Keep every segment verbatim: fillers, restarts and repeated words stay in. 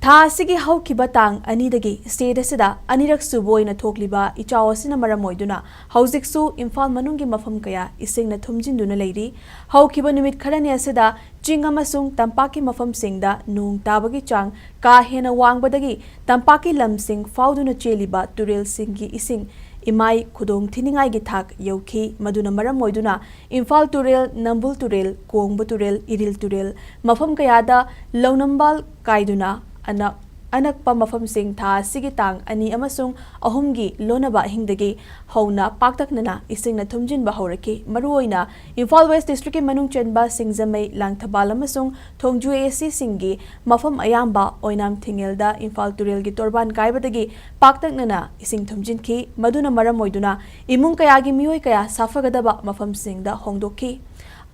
ꯊꯥ ꯑꯁꯤꯒꯤ ꯍꯧꯈꯤꯕ ꯇꯥꯡ ꯑꯅꯤꯗꯒꯤ state ꯑꯁꯤꯗ ꯑꯅꯤꯔꯛ ꯁꯨꯕ ꯑꯣꯏꯅ ꯊꯣꯛꯂꯤꯕ ꯏꯆꯥꯎ ꯑꯁꯤꯅ ꯃꯔꯝ ꯑꯣꯏꯗꯨꯅ ꯍꯧꯖꯤꯛꯁꯨ ꯏꯝꯐꯥꯜ ꯃꯅꯨꯡꯒꯤ ꯃꯐꯝ ꯀꯌꯥ ꯏꯁꯤꯡꯅ ꯊꯨꯝꯖꯤꯟꯗꯨꯅ ꯂꯩꯔꯤ꯫ ꯍꯧꯈꯤꯕ ꯅꯨꯃꯤꯠ ꯈꯔꯅꯤ ꯑꯁꯤꯗ ꯆꯤꯡ ꯑꯃꯁꯨꯡ ꯇꯝꯄꯥꯛꯀꯤ ꯃꯐꯝꯁꯤꯡꯗ ꯅꯣꯡ ꯇꯥꯕꯒꯤ ꯆꯥꯡ ꯀꯥ ꯍꯦꯟꯅ ꯋꯥꯡꯕꯗꯒꯤ ꯇꯝꯄꯥꯛꯀꯤ ꯂꯝꯁꯤꯡ ꯐꯥꯎꯗꯨꯅ ꯆꯦꯜꯂꯤꯕ ꯇꯨꯔꯦꯜꯁꯤꯡꯒꯤ ꯏꯁꯤꯡ ꯏꯃꯥꯏ ꯈꯨꯗꯣꯡ ꯊꯤꯅꯤꯡꯉꯥꯏꯒꯤ ꯊꯥꯛ ꯌꯧꯈꯤ꯫ ꯃꯗꯨꯅ ꯃꯔꯝ ꯑꯣꯏꯗꯨꯅ ꯏꯝꯐꯥꯜ ꯇꯨꯔꯦꯜ, ꯅꯝꯕꯨꯜ ꯇꯨꯔꯦꯜ, ꯀꯣꯡꯕ ꯇꯨꯔꯦꯜ, ꯏꯔꯤꯜ ꯇꯨꯔꯦꯜ ꯃꯐꯝ ꯀꯌꯥꯗ ꯂꯧꯅꯝꯕꯥꯜ ꯀꯥꯏꯗꯨꯅ ꯑꯅꯛ-, ꯑꯅꯛꯄ ꯃꯐꯝꯁꯤꯡ ꯊꯥ ꯑꯁꯤꯒꯤ ꯇꯥꯡ ꯑꯅꯤ ꯑꯃꯁꯨꯡ ꯑꯍꯨꯝꯒꯤ ꯂꯣꯟꯅꯕ ꯑꯍꯤꯡꯗꯒꯤ ꯍꯧꯅ ꯄꯥꯛꯇꯛꯅꯅ ꯏꯁꯤꯡꯅ ꯊꯨꯝꯖꯤꯟꯕ ꯍꯧꯔꯛꯈꯤ꯫ ꯃꯔꯨꯑꯣꯏꯅ ꯏꯝꯐꯥꯜ West Districtꯀꯤ ꯃꯅꯨꯡ ꯆꯟꯕ ꯁꯤꯡꯖꯃꯩ, ꯂꯥꯡꯊꯕꯥꯜ ꯑꯃꯁꯨꯡ ꯊꯣꯡꯖꯨ ACꯁꯤꯡꯒꯤ ꯃꯐꯝ ꯑꯌꯥꯝꯕ ꯑꯣꯏꯅꯥꯝ ꯊꯤꯡꯉꯦꯜꯗ ꯏꯝꯐꯥꯜ ꯇꯨꯔꯦꯜꯒꯤ ꯇꯣꯔꯕꯥꯟ ꯀꯥꯏꯕꯗꯒꯤ ꯄꯥꯛꯇꯛꯅꯅ ꯏꯁꯤꯡ ꯊꯨꯝꯖꯤꯟꯈꯤ꯫ ꯃꯗꯨꯅ ꯃꯔꯝ ꯑꯣꯏꯗꯨꯅ ꯏꯃꯨꯡ ꯀꯌꯥꯒꯤ ꯃꯤꯑꯣꯏ ꯀꯌꯥ ꯁꯥꯐꯒꯗꯕ ꯃꯐꯝꯁꯤꯡꯗ ꯍꯣꯡꯗꯣꯛꯈꯤ꯫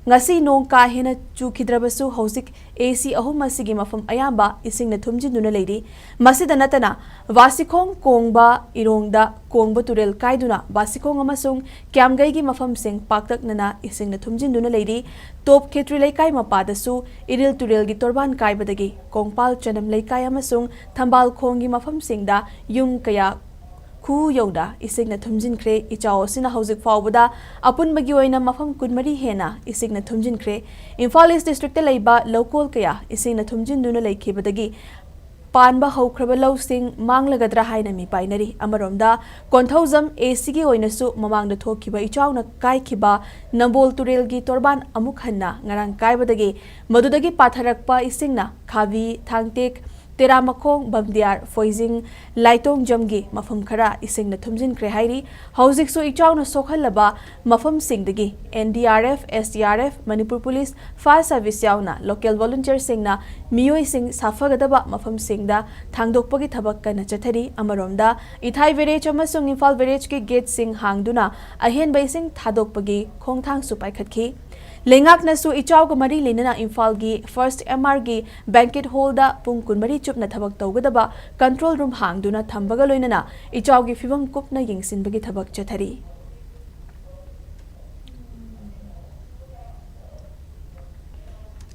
ꯉꯁꯤ ꯅꯣꯡ ꯀꯥ ꯍꯦꯟꯅ ꯆꯨꯈꯤꯗ꯭ꯔꯕꯁꯨ ꯍꯧꯖꯤꯛ AC ꯑꯍꯨꯝ ꯑꯁꯤꯒꯤ ꯃꯐꯝ ꯑꯌꯥꯝꯕ ꯏꯁꯤꯡꯅ ꯊꯨꯝꯖꯤꯟꯗꯨꯅ ꯂꯩꯔꯤ꯫ ꯃꯁꯤꯗ ꯅꯠꯇꯅ ꯕꯥꯁꯤꯈꯣꯡ ꯀꯣꯡꯕ ꯏꯔꯣꯡꯗ ꯀꯣꯡꯕ ꯇꯨꯔꯦꯜ ꯀꯥꯏꯗꯨꯅ ꯕꯥꯁꯤꯈꯣꯡ ꯑꯃꯁꯨꯡ ꯀ꯭ꯌꯥꯝꯒꯩꯒꯤ ꯃꯐꯝꯁꯤꯡ ꯄꯥꯛꯇꯛꯅꯅ ꯏꯁꯤꯡꯅ ꯊꯨꯝꯖꯤꯟꯗꯨꯅ ꯂꯩꯔꯤ꯫ ꯇꯣꯞ ꯈꯦꯇ꯭ꯔꯤ ꯂꯩꯀꯥꯏ ꯃꯄꯥꯗꯁꯨ ꯏꯔꯤꯜ ꯇꯨꯔꯦꯜꯒꯤ ꯇꯣꯔꯕꯥꯟ ꯀꯥꯏꯕꯗꯒꯤ ꯀꯣꯡꯄꯥꯜ ꯆꯅꯝ ꯂꯩꯀꯥꯏ ꯑꯃꯁꯨꯡ ꯊꯝꯕꯥꯜ ꯈꯣꯡꯒꯤ ꯃꯐꯝꯁꯤꯡꯗ ꯌꯨꯝ ꯀꯌꯥ ꯈꯨ ꯌꯧꯅ ꯏꯁꯤꯡꯅ ꯊꯨꯝꯖꯤꯟꯈ꯭ꯔꯦ꯫ ꯏꯆꯥꯎ ꯑꯁꯤꯅ ꯍꯧꯖꯤꯛ ꯐꯥꯎꯕꯗ ꯑꯄꯨꯟꯕꯒꯤ ꯑꯣꯏꯅ ꯃꯐꯝ ꯀꯨꯟꯃꯔꯤ ꯍꯦꯟꯅ ꯏꯁꯤꯡꯅ ꯊꯨꯝꯖꯤꯟꯈ꯭ꯔꯦ꯫ ꯏꯝꯐꯥꯜ East Districtꯇ ꯂꯩꯕ ꯂꯧꯀꯣꯜ ꯀꯌꯥ ꯏꯁꯤꯡꯅ ꯊꯨꯝꯖꯤꯟꯗꯨꯅ ꯂꯩꯈꯤꯕꯗꯒꯤ ꯄꯥꯟꯕ ꯍꯧꯈ꯭ꯔꯕ ꯂꯧꯁꯤꯡ ꯃꯥꯡꯂꯒꯗ꯭ꯔꯥ ꯍꯥꯏꯅ ꯃꯤꯄꯥꯏꯅꯔꯤ꯫ ꯑꯃꯔꯣꯝꯗ ꯀꯣꯟꯊꯧꯖꯝ ACꯒꯤ ꯑꯣꯏꯅꯁꯨ ꯃꯃꯥꯡꯗ ꯊꯣꯛꯈꯤꯕ ꯏꯆꯥꯎꯅ ꯀꯥꯏꯈꯤꯕ ꯅꯝꯕꯣꯜ ꯇꯨꯔꯦꯜꯒꯤ ꯇꯣꯔꯕꯥꯟ ꯑꯃꯨꯛ ꯍꯟꯅ ꯉꯔꯥꯡ ꯀꯥꯏꯕꯗꯒꯤ ꯃꯗꯨꯗꯒꯤ ꯄꯥꯊꯔꯛꯄ ꯏꯁꯤꯡꯅ ꯈꯥꯕꯤ, ꯊꯥꯡꯇꯦꯛ, ꯇꯦꯔꯥꯃꯈꯣꯡ, ꯕꯝꯗꯤꯌꯥꯔ, ꯐꯣꯏꯖꯤꯡ, ꯂꯥꯏꯇꯣꯡꯖꯝꯒꯤ ꯃꯐꯝ ꯈꯔ ꯏꯁꯤꯡꯅ ꯊꯨꯝꯖꯤꯟꯈ꯭ꯔꯦ ꯍꯥꯏꯔꯤ꯫ ꯍꯧꯖꯤꯛꯁꯨ ꯏꯆꯥꯎꯅ ꯁꯣꯛꯍꯜꯂꯕ ꯃꯐꯝꯁꯤꯡꯗꯒꯤ NDRF, SDRF, Manipur police, fire service ꯌꯥꯎꯅ local volunteerꯁꯤꯡꯅ ꯃꯤꯑꯣꯏꯁꯤꯡ ꯁꯥꯐꯒꯗꯕ ꯃꯐꯝꯁꯤꯡꯗ ꯊꯥꯡꯗꯣꯛꯄꯒꯤ ꯊꯕꯛ ꯀꯟꯅ ꯆꯠꯊꯔꯤ꯫ ꯑꯃꯔꯣꯝꯗ ꯏꯊꯥꯏ barrage ꯑꯃꯁꯨꯡ ꯏꯝꯐꯥꯜ barrageꯀꯤ gateꯁꯤꯡ ꯍꯥꯡꯗꯨꯅ ꯑꯍꯦꯟꯕ ꯏꯁꯤꯡ ꯊꯥꯗꯣꯛꯄꯒꯤ ꯈꯣꯡꯊꯥꯡꯁꯨ ꯄꯥꯏꯈꯠꯈꯤ꯫ ꯂꯩꯉꯥꯛꯅꯁꯨ ꯏꯆꯥꯎꯒ ꯃꯔꯤ ꯂꯩꯅꯅ ꯏꯝꯐꯥꯜꯒꯤ First MRꯒꯤ banquet hallꯗ ꯄꯨꯡ ꯀꯨꯟꯃꯔꯤ ꯆꯨꯞꯅ ꯊꯕꯛ ꯇꯧꯒꯗꯕ control room ꯍꯥꯡꯗꯨꯅ ꯊꯝꯕꯒ ꯂꯣꯏꯅꯅ ꯏꯆꯥꯎꯒꯤ ꯐꯤꯕꯝ ꯀꯨꯞꯅ ꯌꯦꯡꯁꯤꯟꯕꯒꯤ ꯊꯕꯛ ꯆꯠꯊꯔꯤ꯫